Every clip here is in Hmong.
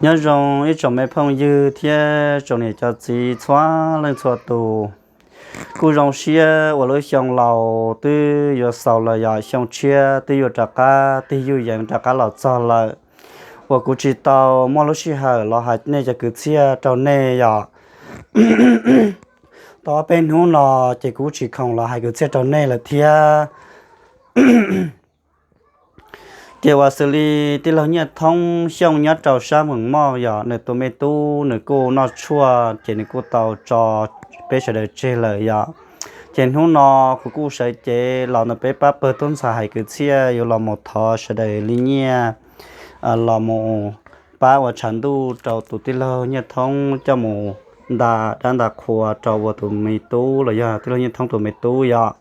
Nyob zoo ib tsoom me phooj ywg thiab tsoom niam cov txiv txhua leej txhua tus. Kuj zoo siab uas lub xyoo laus twb yuav xaus lawm, yog xyoo tshiab twb yuav rov qab tig yuj yees rov qab los txog lawm, uas kuv tsis tau muaj lub sij hawm los hais nej cov kwv txhiaj rau nej yom. Tau ob peb hnub no ces kuv tsis khoom los hais kwv txhiaj rau nej lawm thiab. Ces uas xws li tij laug Nyiaj Thoob Xyooj nyob rau sab Moos Moj yog nws tus me tub nws kuj noj tshuaj ces nws kuj tau tso peb sawv daws tseg lawm yom. Ces hnub no kuv kuj sawv cev los ntawm peb pab pawg tub ntxhais hais kwv txhiaj yuav los mus thov sawv daws li nyiaj los mus pab ua tshav ntuj rau tus tij laug Nyiaj Thoob coj mus nta dab nta qhua rau ua tus me tub los yog tij laug Nyiaj Thoob tus me tub yom.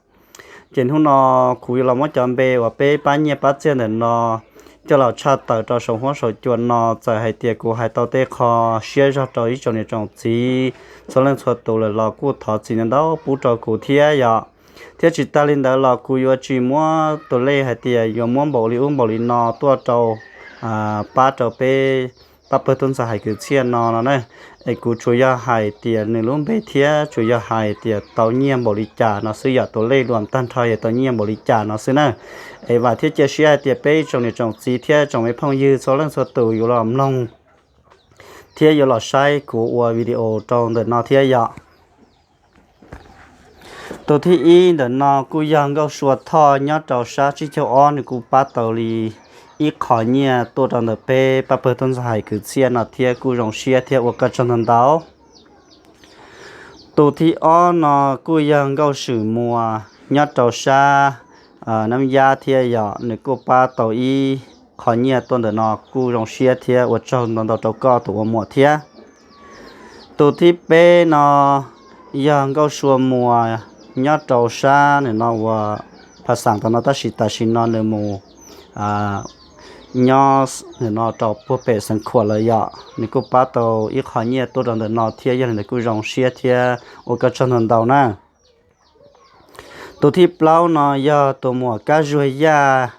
Ces hnub no kuv yuav los muab cov npe uas peb pab nyiaj pab txiaj ntawm no coj los tshaj tawm rau saum huab saum cua no. Txawm hais tias kuv hais tau tej qho siab zog rau ib tsoom niam tsoom txiv txhua leej txhua tus lawm los kuj thov txim ntau ntau pub rau kuv thiab yom. Thiab tsis tas li ntawd los kuv yuav tsis muab tus lej hais tias yuav muab npaum li ub npaum li no tuaj rau pab rau peb pab pawg tub ntxhais hais kwv txhiaj no no na. Es kuv tsuas yog hais tias nws lub npe thiab tsuas yog hais tias tau nyiaj npaum li cas no xwb yom, tus lej luam tag nrho yog tau nyiaj npaum li cas no xwb na. Es vam thiab cia siab hais tias peb ib tsoom niam tsoom txiv thiab tsoom me phooj ywg txhua leej txhua tus yuav los mloog thiab yuav los saib kuv ua video rau ntawm no thiab yom. Tus thib ib ntawm no kuj yog Nkauj Sua Thoj nyob rau sab Tsib Caug Ob, nws kuj pab tau li ib qho nyiaj tuaj rau ntawm peb pab pawg tub ntxhais hais kwv txhiaj no thiab kuj zoo siab thiab ua koj tsaug ntau ntau. Tus thib ob no kuj yog Nkauj Swm Muas nyob rau sab Nab Yab thiab yom, nws kuj pab tau ib qho nyiaj tuaj ntawm no kuj zoo siab thiab ua tsaug ntau ntau rau koj tus ua muam thiab. Tus thib peb no yog Nkauj Sua Muas nyob rau sab nws no uas Pha Xaam tam no, tab sis tam sim no nws mus nyob nws no rau puag pem Xeev Khuam lawm yom, nws kuj pab tau ib qho nyiaj tuaj rau ntawm no thiab yog li ntawd kuj zoo siab thiab ua koj tsaug ntau ntau na. Tus thib plaub no yog tus muam Kab Zuag Yaj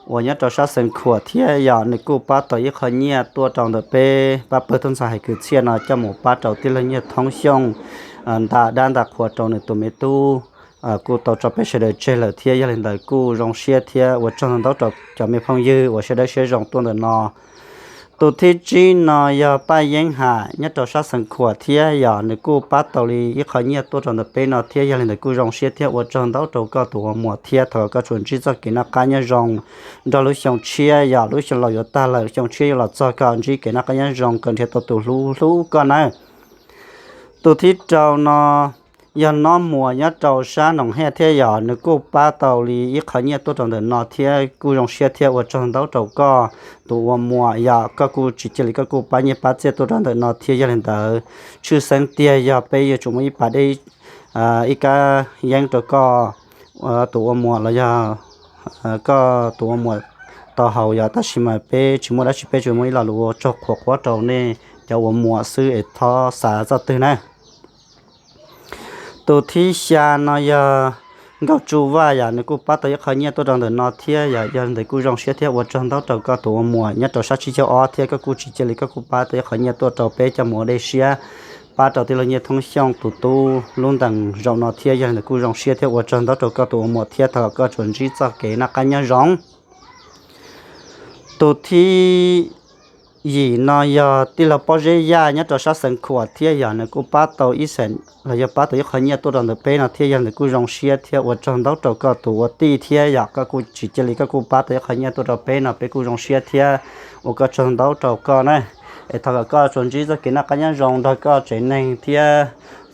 uas nyob rau sab Xeev Khuam thiab yom, nws kuj pab tau ib qho nyiaj tuaj rau ntawm peb pab pawg tub ntxhais hais kwv txhiaj no coj mus pab rau tij laug Nyiaj Thoob Xyooj nta dab nta qhua rau nws tus me tub, kuj tau tso peb sawv daws tseg lawm thiab yog li ntawd kuj zoo siab thiab ua tsaug ntau ntau rau cov me phooj ywg uas siab dawb siab zoo tuaj ntawm no. Tus thib tsib no yog Paj Yeeb Ham nyob rau sab Xeev Khuam thiab yom, nws kuj pab tau li ib qho nyiaj tuaj rau ntawm peb no thiab yog li ntawd kuj zoo siab thiab ua tsaug ntau rau koj tus ua muam thiab thov koj tsuas ntsib txoj kev noj qab nyob zoo nrog lub xyoo tshiab yom, lub xyoo laus yuav tag lawm lub xyoo tshiab yuav los txog, koj ntsib kev noj qab nyob zoo kom nrhiav tau tus hlub hlub koj nawb. Tus thib rau no yog Nob Muas nyob rau sab Noom Hej thiab yom, nws kuj pab tau li ib qho nyiaj tuaj rau ntawm no thiab kuj zoo siab thiab ua tsaug ntau rau koj tus ua muam yom, koj kuj tsis cia li koj kuj pab nyiaj pab txiaj tuaj rau ntawm no thiab yog li ntawd tshwj xeeb tiag yog peb yuav tsum muaj ib pas dej ib kab yeeb rau koj tus ua muam los yog koj tus ua muam tau haus yom, tab sis mas peb tsis muaj dab tsi, peb tsuas muaj ib lo lus ua tsaug qhuas qhuas rau nej cov ua muam xwb es txhob xav txoj twg na. Tus thib xya no yog Nkauj Tsu Vaj yom, nws kuj pab tau ib qho nyiaj tuaj rau ntawm no thiab yog li ntawd kuj zoo siab thiab ua tsaug ntau rau koj tus ua muam nyob rau sab Tsib Caug Ob thiab koj kuj tsis cia li koj kuj pab tau ib qho nyiaj tuaj rau peb coj mus ua dej siab pab rau tij laug Nyiaj Thoob Xyooj tus tub lub ntees zaum no thiab yog li ntawd kuj zoo siab thiab ua tsaug ntau rau koj tus ua muam thiab thov koj tsuas ntsib txoj kev noj qab nyob zoo. Tus thib yim no yog tij laug Pob Zeb Yaj nyob rau sab Xeev Khuam thiab yog nws kuj pab tau ib xees los yog pab tau ib qho nyiaj tuaj rau ntawm peb no thiab yog li ntawd kuj zoo siab thiab ua tsaug ntau rau koj tus ua tij thiab yom, koj kuj tsis cia li koj kuj pab tau ib qho nyiaj tuaj rau peb no peb kuj zoo siab thiab ua koj tsaug ntau rau koj na. Es thov kom koj tsuas ntsib txoj kev noj qab nyob zoo nrog koj tsev neeg thiab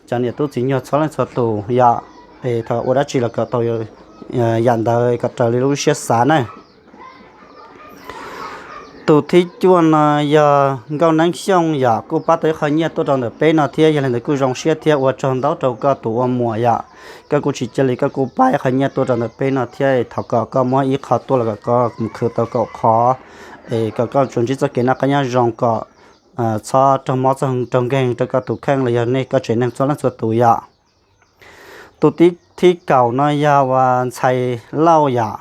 cov niam tub txiv nyuag txhua leej txhua tus yom. Es thov ua dab tsi los kom tau yam ntawd kom raws li lub siab xav na. Tus thib cuaj no yog Nkauj Neeb Xyooj yom, kuj pab tau ib qho nyiaj tuaj rau ntawm peb no thiab yog li ntawd kuj zoo siab thiab ua tsaug ntau rau koj tus ua muam yom. Koj kuj tsis cia li koj kuj pab ib qho nyiaj tuaj rau ntawm peb no thiab thov kom koj muab ib qho tuaj los kom koj mus khwv tau kaum qho es kom koj tsuas ntsib txoj kev noj qab nyob zoo kom txhob raug mob txoj hwv raug nkeeg rau koj tus kheej los yog nej koj tsev neeg txhua leej txhua tus yom. Tus thib kaum no yog uas Ntxhais Lauj yom,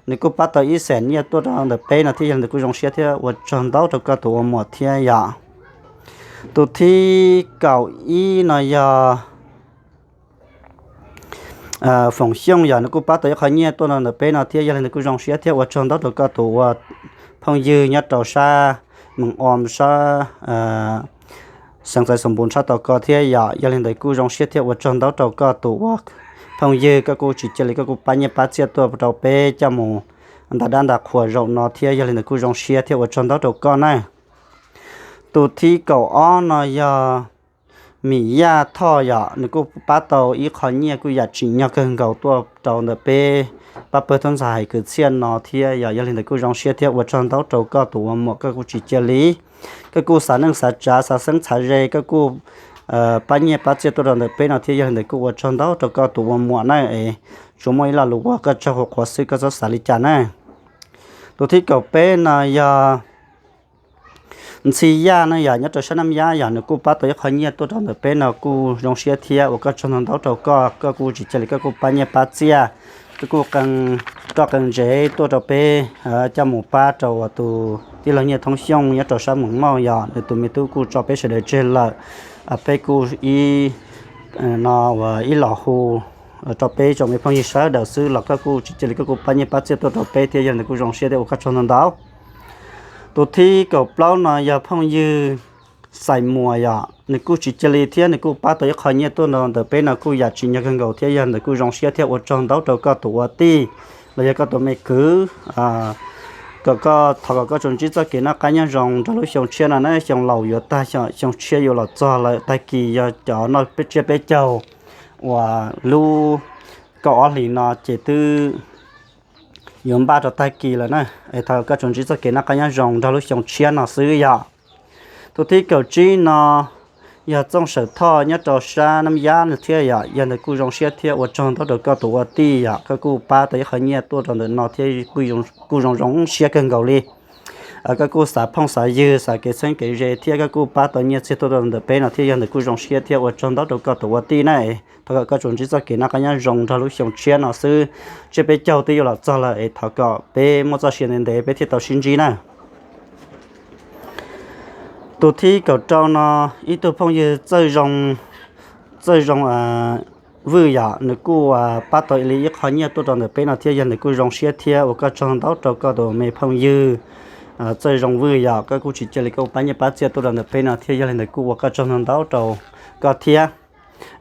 nws kuj pab tau ib xees nyiaj tuaj rau ntawm peb no thiab yog li ntawd kuj zoo siab thiab ua tsaug ntau rau koj tus ua muam thiab yom. Tus thib kaum ib no yog Foom Xyooj yom, nws kuj pab tau ib qho nyiaj tuaj rau ntawm peb no thiab, yog li ntawd kuj zoo siab thiab ua tsaug ntau rau koj tus ua phooj ywg nyob rau sab Mees Om sab xeev Xaiv Xoom Npus tshaj tau koj thiab yom. Yog li ntawd kuj zoo siab thiab ua tsaug ntau rau koj tus ua phooj ywg, koj kuj tsis cia li koj kuj pab nyiaj pab txiaj tuaj rau peb coj mus nta dab nta qhuas zaum no thiab, yog li ntawd kuj zoo siab thiab ua tsaug ntau rau koj na. Tus thib kaum ob no yog Mim Yaj Thoj yom, nws kuj pab tau ib qho nyiaj kuj yam tsim nyog kawg nkaus tuaj rau ntawm peb pab pawg tub ntxhais hais kwv txhiaj no thiab yom. Yog li ntawd kuj zoo siab thiab ua tsaug ntau rau koj tus ua muam, koj kuj tsis cia li, koj kuj xav neej xav tsav xav xeeb xav ze, koj kuj pab nyiaj pab txiaj tuaj rau ntawm peb no thiab, yog li ntawd kuj ua tsaug ntau rau koj tus ua muam na. Tsuas muaj ib lo lus ua koj tsaug hauv qhuav xwb, koj txhob xav li cas na. Tus thib kaum peb no yog Ntxhi Yaj ne yom, nyob rau sab Naj Yab yom, nws kuj pab tau ib qho nyiaj tuaj rau ntawm peb no kuj zoo siab thiab ua koj tsaug ntau ntau rau koj, koj kuj tsis cia li koj kuj pab nyiaj pab txiaj, koj kuj qee roj qee ntsev tuaj rau peb coj mus pab rau tus tij laug Nyiaj Thoob Xyooj nyob rau sab Moos Mauj yom, nws tus me tub kuj tso peb sawv daws tseg lawm. Peb kuj ib no ua ib los hu rau peb tsoom me phooj ywg sawv daws xwb los koj kuj tsis cia li koj kuj pab nyiaj pab txiaj tuaj rau peb thiab, yog li ntawd kuj zoo siab thiab ua koj tsaug ntau ntau. Tus thib kaum plaub no yog phooj ywg Xais Muas yom, nws kuj tsis cia li thiab nws kuj pab tau ib qho nyiaj tuaj rau ntawm peb no kuj yam tsim nyog kawg nkaus thiab, yog li ntawd kuj zoo siab thiab ua tsaug ntau rau koj tus ua tij los yog koj tus me kwv, kom koj thov kom koj tsuas ntsib txoj kev noj qab nyob zoo nrog lub xyoo tshiab no na, xyoo laus yuav tag xyoo tshiab yuav los txog lawm, tag kis yog cov noj tsiab peb caug uas lub kaum ob hlis no ces twb yuav npaj rau tag kis lawm na. Es thov koj tsuas ntsib txoj kev noj qab nyob zoo nrog lub xyoo tshiab no xwb yom. Tus thib kaum tsib no yog Txooj Sawm Thoj nyob rau sab Naj Yab no thiab yom, yog li ntawd kuj zoo siab thiab ua tsaug ntau rau koj tus ua tij yom, koj kuj pab tau ib qho nyiaj tuaj rau ntawm no thiab kuj zoo zoo siab kawg nkaus li. Koj kuj xav phooj xav ywg xav kev txheeb kev ze thiab koj kuj pab tau nyiaj txiag tuaj rau ntawm peb no thiab, yog li ntawd kuj zoo siab thiab ua tsaug ntau rau koj tus ua tij na. Thov kom koj tsuas ntsib txoj kev noj qab nyob zoo nrog lub xyoo tshiab no xwb, tsiab peb caug twb yuav los txog lawm es thov kom peb muaj txoj sia ntev ntev peb thiaj tau sib ntsib na. Tus thib kaum rau no ib tug phooj ywg Txawj Zoo, Txawj Zoo Vwj yom, nws kuj pab tau li ib qho nyiaj tuaj rau ntawm peb no thiab, yog li ntawd kuj zoo siab thiab ua koj tsaug ntau rau koj tus me phooj ywg Txawj Zoo Vwj yom, koj kuj tsis cia li koj pab nyiaj pab txiaj tuaj rau ntawm peb no thiab, yog li ntawd kuj ua koj tsaug ntau ntau rau koj thiab.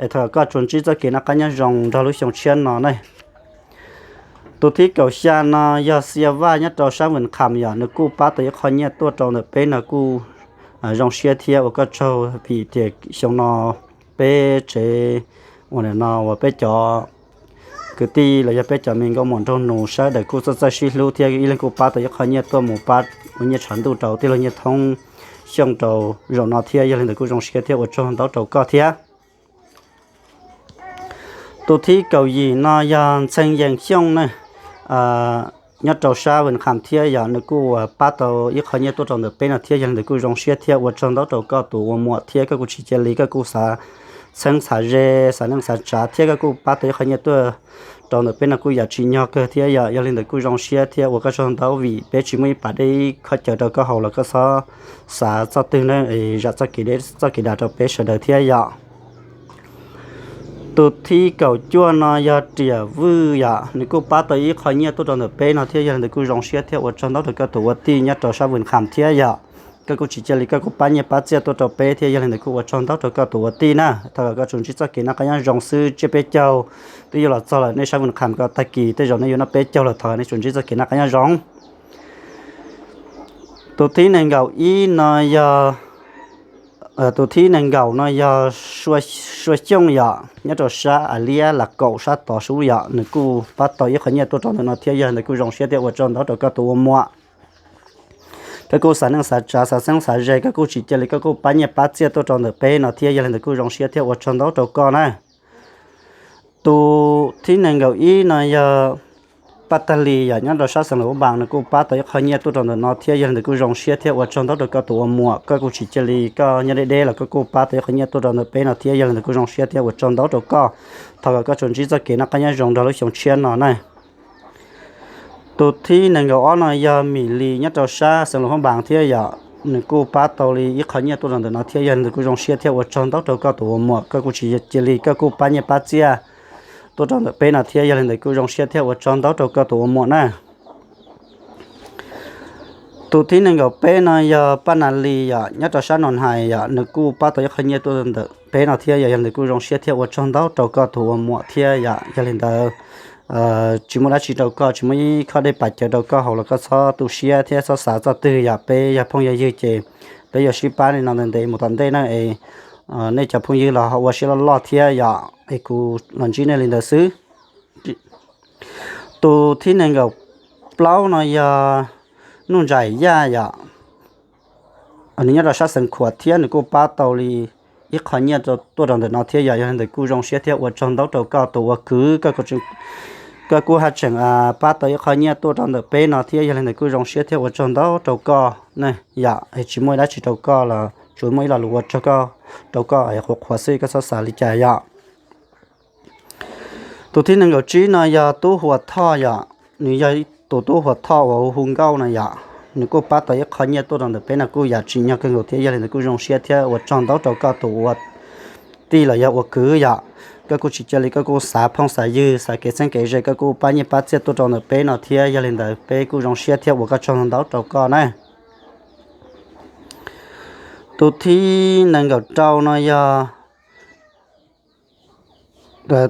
Es thov koj tsuas ntsib txoj kev noj qab nyob zoo nrog lub xyoo tshiab no na. Tus thib kaum xya no yog Xia Vaj nyob rau sab Vwm Kham yom, nws kuj pab tau ib qho nyiaj tuaj rau ntawm peb no kuj zoo siab thiab ua koj tsaug vim tias xyoo no peb tsev ua no uas peb cov kwv tij los yog peb cov me nkauj muam nraug nus sawv daws kuj txawj txawj sib hlub thiab ib leeg kuj pab tau ib qho nyiaj tuaj mus pab ua nyiaj tshav ntuj rau tij laug Nyiaj Thoob Xyooj rau zaum no thiab, yog li ntawd kuj zoo siab thiab ua tsaug ntau rau koj thiab. Tus thib kaum yim no yog Ntxhee Yees Xyooj na, nyob rau sab Vwm Kham thiab yom, nws kuj pab tau ib qho nyiaj tuaj rau ntawm peb no thiab, yog li ntawd kuj zoo siab thiab ua tsaug ntau rau koj tus ua muam thiab koj kuj tsis cia li, koj kuj xav txheeb xav ze, xav neej xav tsav thiab koj kuj pab tau ib qho nyiaj tuaj rau ntawm peb no kuj yam tsim nyog kawg thiab yom, yog li ntawd kuj zoo siab thiab ua koj tsaug ntau vim peb tsis muaj ib pas dej ib khob cawv rau koj haus los koj txhob xav txoj twg na, zam txoj kev deb txoj kev dav rau peb sawv daws thiab yom. Tus thib kaum cuaj no yog Riam Vwj yom, nws kuj pab tau ib qho nyiaj tuaj rau ntawm peb no thiab, yog li ntawd kuj zoo siab thiab ua tsaug ntau rau koj tus ua tij nyob rau sab Vwm Kham thiab yom. Koj kuj tsis cia li koj kuj pab nyiaj pab txiaj tuaj rau peb thiab, yog li ntawd kuj ua tsaug ntau rau koj tus ua tij na. Thov kom koj tsuas ntsib txoj kev noj qab nyob zoo xwb, tsiab peb caug twb yuav los txog lawm, nej sab Vwm Kham ko tag kis tej zaum nej yuav noj peb caug lawm, thov nej tsuas ntsib txoj kev noj qab nyob zoo. Tus thib nees nkaum ib no yog, tus thib nees nkaum no yog Sua Xyooj yom, nyob rau sab A Liab Las Kaum sab tod sub yom, nws kuj pab tau ib qho nyiaj tuaj rau ntawm no thiab, yog li ntawd kuj zoo siab thiab ua tsaug ntau rau koj tus ua muam. Koj kuj xav neej xav tsav xav xeeb xav ze, koj kuj tsis cia li koj kuj pab nyiaj pab txiaj tuaj rau ntawm peb no thiab, yog li ntawd kuj zoo siab thiab ua tsaug ntau rau koj na. Tus thib nees nkaum ib no yog Paj Tag Lis yom, nyob rau sab xeev Luam Phab Npas, nws kuj pab tau ib qho nyiaj tuaj rau ntawm no thiab, yog li ntawd kuj zoo siab thiab ua tsaug ntau rau koj tus ua muam. Koj kuj tsis cia li koj nyob deb deb los koj kuj pab tau ib qho nyiaj tuaj rau ntawm peb no thiab, yog li ntawd kuj zoo siab thiab ua tsaug ntau rau koj. Thov kom koj tsuas ntsib txoj kev noj qab nyob zoo nrog lub xyoo tshiab no na. Tus thib nees nkaum ob no yog Mim Lis nyob rau sab xeev Luam Phab Npas thiab yom, nws kuj pab tau li ib qho nyiaj tuaj rau ntawm no thiab, yog li ntawd kuj zoo siab thiab ua tsaug ntau rau koj tus ua muam, koj kuj tsis cia li koj kuj pab nyiaj pab txiaj tuaj rau ntawm peb no thiab, yog li ntawd kuj zoo siab thiab ua tsaug ntau rau koj tus ua muam na. Tus thib nees nkaum peb no yog Paj Nas Lis yom, nyob rau sab Nus Hais yom, nws kuj pab tau ib qho nyiaj tuaj ntawm peb no thiab yom, yog li ntawd kuj zoo siab thiab ua tsaug ntau rau koj tus ua muam thiab yom, yog li ntawd tsis muaj dab tsi rau koj, tsis muaj ib khob dej pam cawv rau koj haus los koj txhob tu siab thiab txhob xav txoj twg yom, peb yog phooj yog ywg ces peb yuav sib pab li no ntev ntev mus tom ntej na es nej cov phooj ywg los ho ua siab loj loj thiab yom, es kuv los ntsib nej li ntawd xwb. Tus thib nees nkaum plaub no yog Nuj Ntsaim Yaj yom, nws nyob rau sab Xeev Khuam thiab nws kuj pab tau li ib qho nyiaj tuaj rau ntawm no thiab yom, yog li ntawd kuj zoo siab thiab ua tsaug ntau rau koj tus ua kwv, koj kuj haj tseem pab tau ib qho nyiaj tuaj rau ntawm peb no thiab, yog li ntawd kuj zoo siab thiab ua tsaug ntau rau koj na yom, es tsis muaj dab tsi rau koj los tsuas muaj ib lo lus ua tsaug rau koj qhuav qhuav xwb, koj txhob xav li cas yom. Tus thib nees nkaum tsib no yog Tub Huas Thoj yom, nws yog tus Tub Huas Thoj uas hu hu nkauj no yom, nws kuj pab tau ib qho nyiaj tuaj rau ntawm peb no kuj yam tsim nyog kawg nkaus thiab, yog li ntawd kuj zoo siab thiab ua tsaug ntau rau koj tus ua tij los yog ua kwv yom, koj kuj tsis cia li koj kuj xav phooj xav ywg xav kev txheeb kev ze, koj kuj pab nyiaj pab txiaj tuaj rau ntawm peb no thiab, yog li ntawd peb kuj zoo siab thiab ua koj tsaug ntau rau koj na. Tus thib nees nkaum rau no yog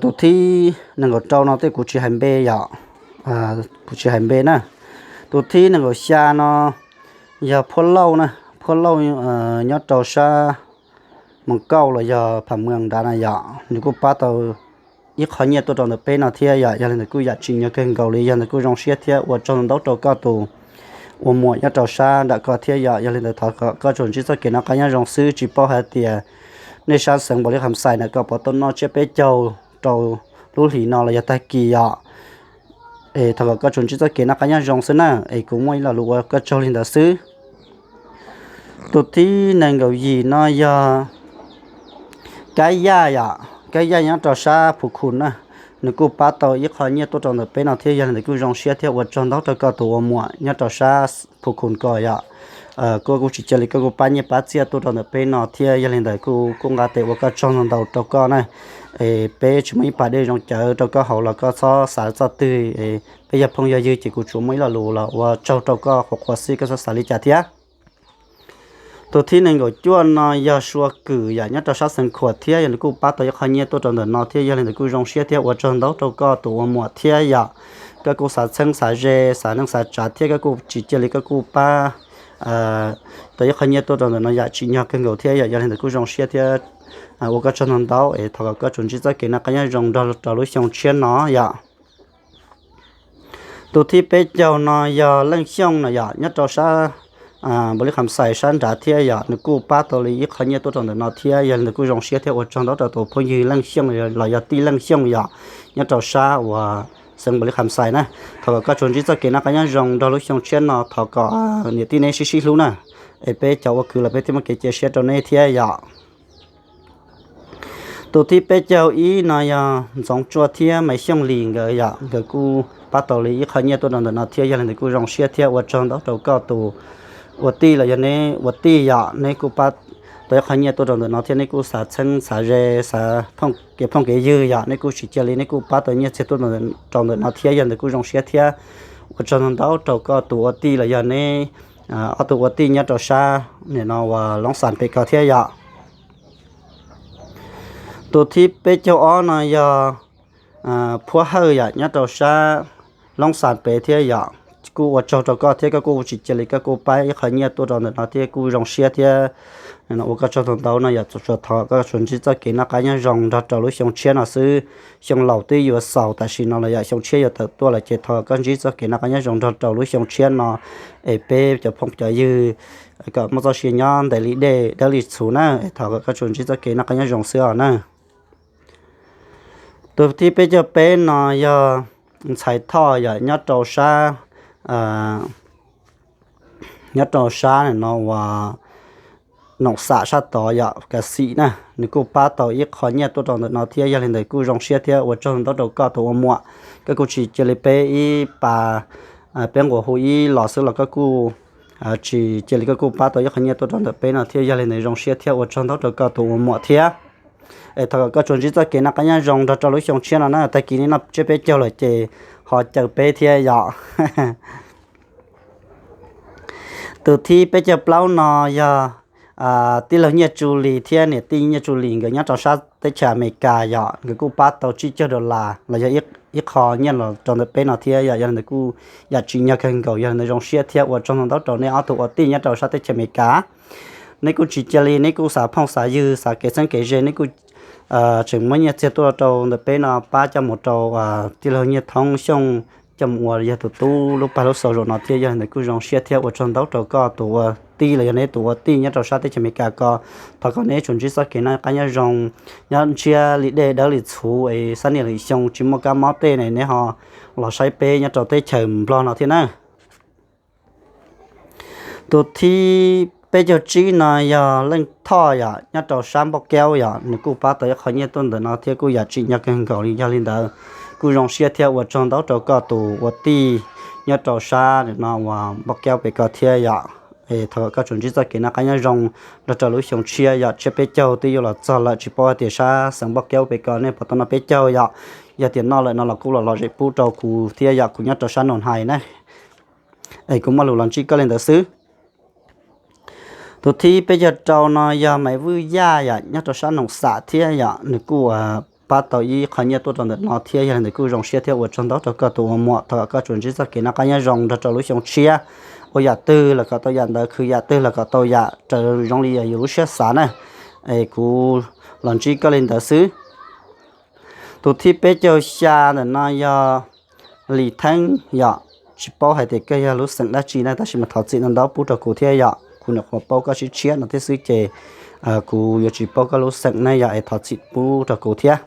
tus thib nees nkaum rau no tej kuv tsis hais npe yom, kuv tsis hais npe na. Tus thib nees nkaum xya no yog Phuab Lauj na, Phuab Lauj nyob rau sab Moos Kauj los yog Pham Mwees nrad na yom, nws kuj pab tau ib qho nyiaj tuaj rau ntawm peb no thiab yom, yog li ntawd kuj yam tsim nyog kawg nkaus li, yog ntawd kuj zoo siab thiab ua tsaug ntau rau koj tus ua muam nyob rau sab nram ko thiab yom, yog li ntawd thov kom koj tsuas ntsib txoj kev noj qab nyob zoo xwb, tsis paub hais tias nej sab xeev Npaus Lis Kham Xais na koj puas tau noj tsiab peb caug rau lub hlis no los yog tag kis yom. Es thov kom koj tsuas ntsib txoj kev noj qab nyob zoo xwb na, es kuv muaj ib lo lus ua koj tsaug li ntawd xwb. Tus thib nees nkaum yim no yog Kab Yaj yom, Kab Yaj nyob rau sab Phu Khun na, nws kuj pab tau ib qho nyiaj tuaj rau ntawm peb no thiab, yog li ntawd kuj zoo siab thiab ua tsaug ntau rau koj tus ua muam nyob rau sab Phu Khun ko yom. Koj kuj tsis cia li koj kuj pab nyiaj pab txiaj tuaj rau ntawm peb no thiab, yog li ntawd kuj kuj nqa tes ua koj tsaug ntau ntau rau koj na. Es peb tsis muaj ib pas dej zoo cawv rau koj haus los koj txhob xav txoj twg, peb yog phooj yog ywg ces kuv tsuas muaj ib lo lus los ua tsaug rau koj qhuav qhuav xwb, koj txhob xav li cas thiab. Tus thib nees nkaum cuaj no yog Sua Kwm yom, nyob rau sab Xeev Khuam thiab, yog nws kuj pab tau ib qho nyiaj tuaj rau ntawm no thiab, yog li ntawd kuj zoo siab thiab ua tsaug ntau rau koj tus ua muam thiab yom. Koj kuj xav txheeb xav ze xav neej xav tsav thiab koj kuj tsis cia li koj kuj pab tau ib qho nyiaj tuaj rau ntawm no yam tsim nyog kawg nkaus thiab yom, yog li ntawd kuj zoo siab thiab ua koj tsaug ntau ntau es thov kom koj tsuas ntsib txoj kev noj qab nyob zoo nrog rau lub xyoo tshiab no yom. Tus thib peb caug no yog Leej Xyooj no yom, nyob rau sab Npaus Lis Kham Xais sab nrad thiab yom, nws kuj pab tau li ib qho nyiaj tuaj rau ntawm no thiab, yog li ntawd kuj zoo siab thiab ua tsaug ntau rau tus phooj ywg Leej Xyooj los yog tij Leej Xyooj yom, nyob rau sab uas xeev Npaus Lis Kham Xais na. Thov kom koj tsuas ntsib txoj kev noj qab nyob zoo nrog lub xyoo tshiab no, thov kom niam tij neb sib sib hlub na, es peb cov ua kwv los peb thiaj muaj kev cia siab rau neb thiab yom. Tus thib peb caug ib no yog Ntxoov Tsua thiab Maiv Xyooj Lis nkawd yom, nkawd kuj pab tau li ib qho nyiaj tuaj rau ntawm no thiab, yog li ntawd kuj zoo siab thiab ua tsaug ntau rau koj tus ua tij los yog neb ua tij yom, neb kuj pab tau ib qho nyiaj tuaj rau ntawm no thiab, neb kuj xav txheeb xav ze xav phooj kev phooj kev ywg yom, neb kuj tsis cia li neb kuj pab tau nyiaj txiag tuaj rau ntawm no thiab, yog li ntawd kuj zoo siab thiab ua tsaug ntau ntau rau koj tus ua tij los yog neb ob tug ua tij nyob rau sab nim no uas Loob Xas pem ko thiab yom. Tus thib peb caug ob no yog Phuab Hawj yom, nyob rau sab Loob Xas pem thiab yom. Kuj ua tsaug rau koj thiab, koj kuj tsis cia li koj kuj pab ib qho nyiaj tuaj rau ntawm no thiab, kuj zoo siab thiab ua koj tsaug ntau ntau no yom. Tsuas thov koj tsuas ntsib txoj kev noj qab nyob zoo nrog rau lub xyoo tshiab no xwb. Xyoo laus twb yuav xaus tam sim no los yom, xyoo tshiab yuav tawm tuaj lawm ces thov koj ntsib txoj kev noj qab nyob zoo nrog rau lub xyoo tshiab no es peb cov phooj cov ywg kom muaj txoj sia nyob ntev li dej dawb li txhuv na, es thov kom koj tsuas ntsib txoj kev noj qab nyob zoo xwb os na. Tus thib peb caug peb no yog Ntxhais Thoj yom, nyob rau sab, nyob rau sab no uas Noom Xam sab tod yom, Kav Xim na, nws kuj pab tau ib qho nyiaj tuaj rau ntawm no thiab, yog li ntawd kuj zoo siab thiab ua tsaug ntau rau koj tus ua muam. Koj kuj tsis cia li peb ib pas, peb nquas hu ib los xwb los koj kuj tsis cia li koj kuj pab tau ib qho nyiaj tuaj rau ntawm peb no thiab. Yog li ntawd zoo siab thiab ua tsaug ntau rau koj tus ua muam thiab. Es thov kom koj tsuas ntsib txoj kev noj qab nyob zoo nrog rau lub xyoo tshiab no na. Tag kis nej noj tsiab peb caug lawm ces ho caw peb thiab yom. Tus thib peb caug plaub no yog tij laug Nyiaj Tsu Lis thiab niam tij Nyiaj Tsu Lis nkawd nyob rau sab teb chaws Amelikas yom. Nkawd kuj pab tau tsib caug dollar los yog ib qho nyiaj los rau ntawm peb no thiab yom. Yog li ntawd kuj yam tsim nyog kawg nkaus. Yog li ntawd zoo siab thiab ua tsaug ntau ntau rau nej ob tug ua tij nyob rau sab teb chaws Amelikas. Neb kuj tsis cia li, neb kuj xav phooj xav ywg, xav kev txheeb kev ze, neb kuj tseem muab nyiaj txiag tuaj rau ntawm peb no pab coj mus rau tij laug Nyiaj Thoob Xyooj coj mus ua yog tus tub lub pag lub xau zaum no thiab. Yog li ntawd kuj zoo siab thiab ua tsaug ntau rau koj tus ua tij los yog neb tus ua tij nyob rau sab teb chaws Amelikas ko. Thov kom neb tsuas ntsib txoj kev noj qab nyob zoo, nyob ntshiab li dej dawb li txhuv es xab niaj li xyoo tsis muaj kab mob tej ne, neb ho los saib peb nyob rau teb chaws Nplog no thiab na. Tus thib peb caug tsib no yog Leej Thoj yom, nyob rau sab Npauj Kaub yom. Nws kuj pab tau ib qho nyiaj tuaj ntawm no thiab kuj yam tsim nyog kawg nkaus li. Yog li ntawd kuj zoo siab thiab ua tsaug ntau rau koj tus ua tij nyob rau sab no uas Npauj Kaub pem ko thiab yom. Es thov kom koj tsuas ntsib txoj kev noj qab nyob zoo nrog rau lub xyoo tshiab yom. Tsiab peb caug twb yuav los txog lawm, tsis paub hais tias sab xeev Npauj Kaub pem ko nej puas tau noj peb caug yom. Yog tias noj lawm no los kuj los lom zem pub rau kuv thiab yom, kuv nyob rau sab Nus Hais na. Es kuv muaj lus los ntsib koj li ntawd xwb. Tus thib peb caug rau no yog Maiv Vwj Yaj yom, nyob rau sab Noom Xam thiab yom. Nws kuj pab tau ib qho nyiaj tuaj rau ntawm no thiab. Yog li ntawd kuj zoo siab thiab ua tsaug ntau rau koj tus ua muam. Thov kom koj tsuas ntsib txoj kev noj qab nyob zoo nrog rau lub xyoo tshiab, ua yam twg los kom tau yam ntawd, khwv yam twg los kom tau yam raws zoo li yus lub siab xav na. Es kuv los ntsib koj li ntawd xwb. Tus thib peb caug xya ntawm no yog Lis Theeb yom. Tsis paub hais tias koj yog lub xeem dab tsi na, tab sis mas thov txim ntau ntau pub rau kuv thiab yom. Kuv nyuam qhuav paub koj tshiab tshiab no thiab xwb ces kuv yuav tsis paub koj lub xeem na yom, es thov txim pub rau kuv thiab.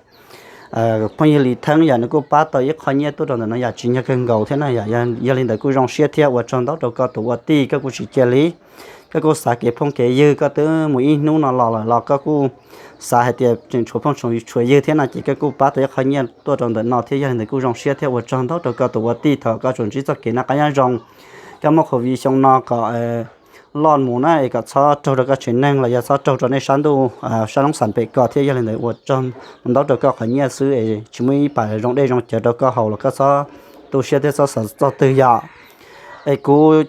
Phooj ywg Lis Theeb yom, nws kuj pab tau ib qho nyiaj tuaj rau ntawm no yam tsim nyog kawg nkaus thiab na yom. Yog li ntawd kuj zoo siab thiab ua tsaug ntau rau koj tus ua tij, koj kuj tsis cia li, koj kuj xav kev phooj kev ywg, koj twb mus ib hnub no los lawm los koj kuj xav hais tias tseem tshuav phooj tshuav ywg thiab no ces koj kuj pab tau ib qho nyiaj tuaj rau ntawm no thiab. Yog li ntawd kuj zoo siab thiab ua tsaug ntau rau koj tus ua tij. Thov koj tsuas ntsib txoj kev noj qab nyob zoo. Koj muaj covid xyoo no kom loj mus na, es kom txhob raug rau koj tsev neeg los yog txhob raug rau nej sab ntuj sab Noom Xam pem ko thiab. Yog li ntawd ua tsaug ntau rau koj qhov nyiaj xwb es tsis muaj ib pam zoo dej zoo cawv rau koj haus los koj txhob tu siab thiab txhob xav txog twg yom. Es kuv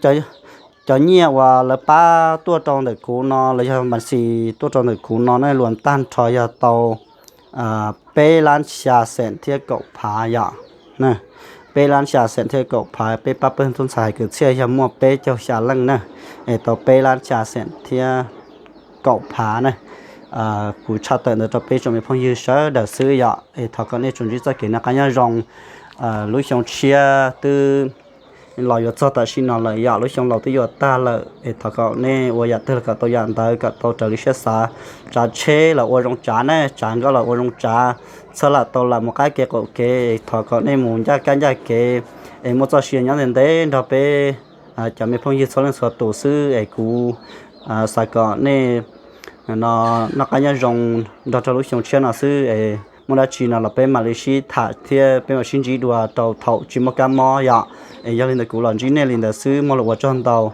cov nyiaj uas lawv pab tuaj rau ntawm kuv no los yog mas xis tuaj rau ntawm kuv no ne, luas tag nrho yog tau peb lab xya xeem thiab kaum phav yom. Peb lab xya xeem thiab kaum phav, peb pab pawg tub ntxhais hais kwv txhiaj yog muaj peb caug xya leej na, es tau peb lab xya xeem thiab kaum phav na. Kuv tshaj tawm ntawd rau peb tsoom me phooj ywg sawv daws xwb yom, es thov kom nej tsuas ntsib txoj kev noj qab nyob zoo. Lub xyoo tshiab twb los yuav txog tam sim no lawm yom, lub xyoo laus twb yuav tag lawm, es thov kom nej ua yam twg los kom tau yam ntawd, kom tau raws li siab xav. Tsav tsheb los ua zoo tsav na, tsav nkauj los ua zoo tsav, txhawb lam tau lam mus qab kev qaum kev, thov kom nej mus ncaj kab ncaj kev, es muaj txoj sia nyob ntev ntev nrog peb cov me phooj ywg txhua leej txhua tus xwb. Es kuv xav kom nej noj qab nyob zoo nrog rau lub xyoo tshiab no xwb, es muaj dab tsi no los peb mam li sib tham thiab peb mam sib ntsib dua rau thaum tsis muaj kab mob yom. Es yog li ntawd kuv los ntsib nej li ntawd xwb, muaj lus ua tsaug ntau.